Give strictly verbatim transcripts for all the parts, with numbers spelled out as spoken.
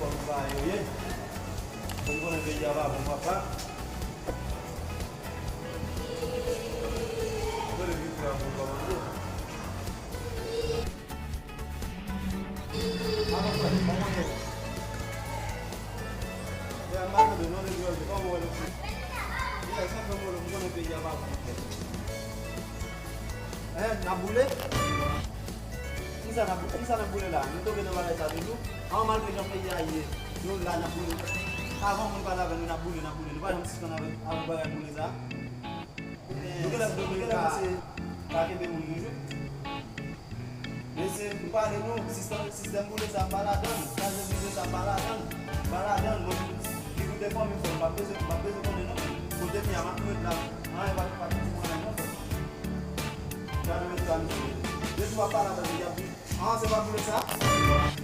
Kòm sa yo ye. Kòm konnen peyi a pa bon, papa. Konnen ki fè a bon kòmande. Alò, frè, kòman w ye? Frè, m pa tande, mande Jòl, kòman w ye? Frè, sa fè m wè, m konnen peyi a pa bon, frè. Eh, n ap boule? Kisa n ap, kisa n ap boule la? Nou tonbe nan bagay sa toujou? An, malgre jan peyi a ye, nou la n ap boule. Avan moun pale avè nou, n ap boule, n ap boule. Nou pa janm sispann avè, avè bagay boule sa. Nou genlè, nou genlè panse pa kenbe moun toujou. Mesye, m pale nou, sistèm, sistèm boule sa, m pa ladan l. Kraze brize sa, m pa ladan l. M pa ladan l. Mwen, ki koute fanmi m fè, m pa bezwen, m pa bezwen konnen non. Kote m ye a, m ap ret la. Anyen pa, pa, pa di mwen anyen non, frè. Gade mesye a, mesye. Depi w ap pale avè l, y ap di, "Ah, se pa boule sa?"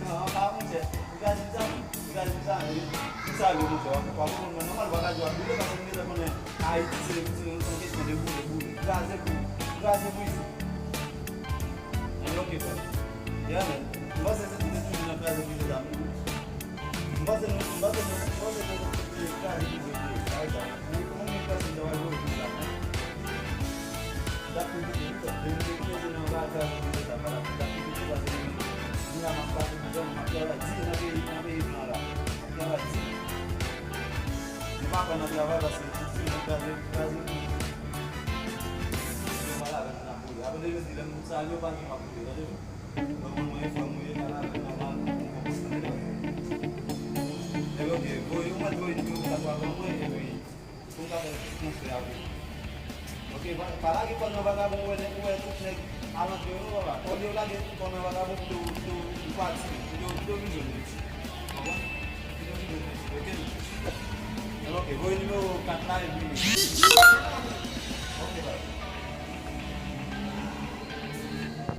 Ah, pa monchè. Ou ka di sa, wi. Ou ka di sa, wi. Ou salye, monchè. W ap, w ap konprann mwen nòmal, w pa ka di w ap boule, paske m genlè konnen Ayiti, se, se, se yon kesyon de boule, boule. Kraze, boule. Kraze, brize. Anyen, ok, frè. Yeah, man. M panse se, se toujou nan kraze, brize sa, wi. M panse nou, m panse nou, m panse nou, se kraze, brize, brize. Sa, sa. Mwen, mwen, mwen panse nou va voye pou sa, man. Dap pi piti, wi, frè. Depi nou kenze nan bagay kraze, brize sa, pa la, dap pi piti, paske nou, nou la, m ap pase pou zòn, m ap travay di nan peyi, nan peyi blan la. M ap travay di. Nou pa kwè nan travay paske si nou kraze, kraze, nou pa la, nou ap boule. Apre de jodi, lè m salye w, pa di m ap boule, tande? Mwen konn mwen, frè m ou ye, pale avè m nòmal, ou konprann mwen. Epi, ok, voye, ou mèt voye nimewo kontak ou avè mwen, epi pou m ka fè transfè a pou ou. Ok, pa, pa lage kò nan vagabon, ou wè, ou wè tout nèg alantou yo, non, papa. Olye w lage kò nan vagabon, pito, pito, ou pati, pito, pito vin jwenn li. Konprann? Pito vin jwenn li, ok? Epi, ok, voye nimewo kat la, epi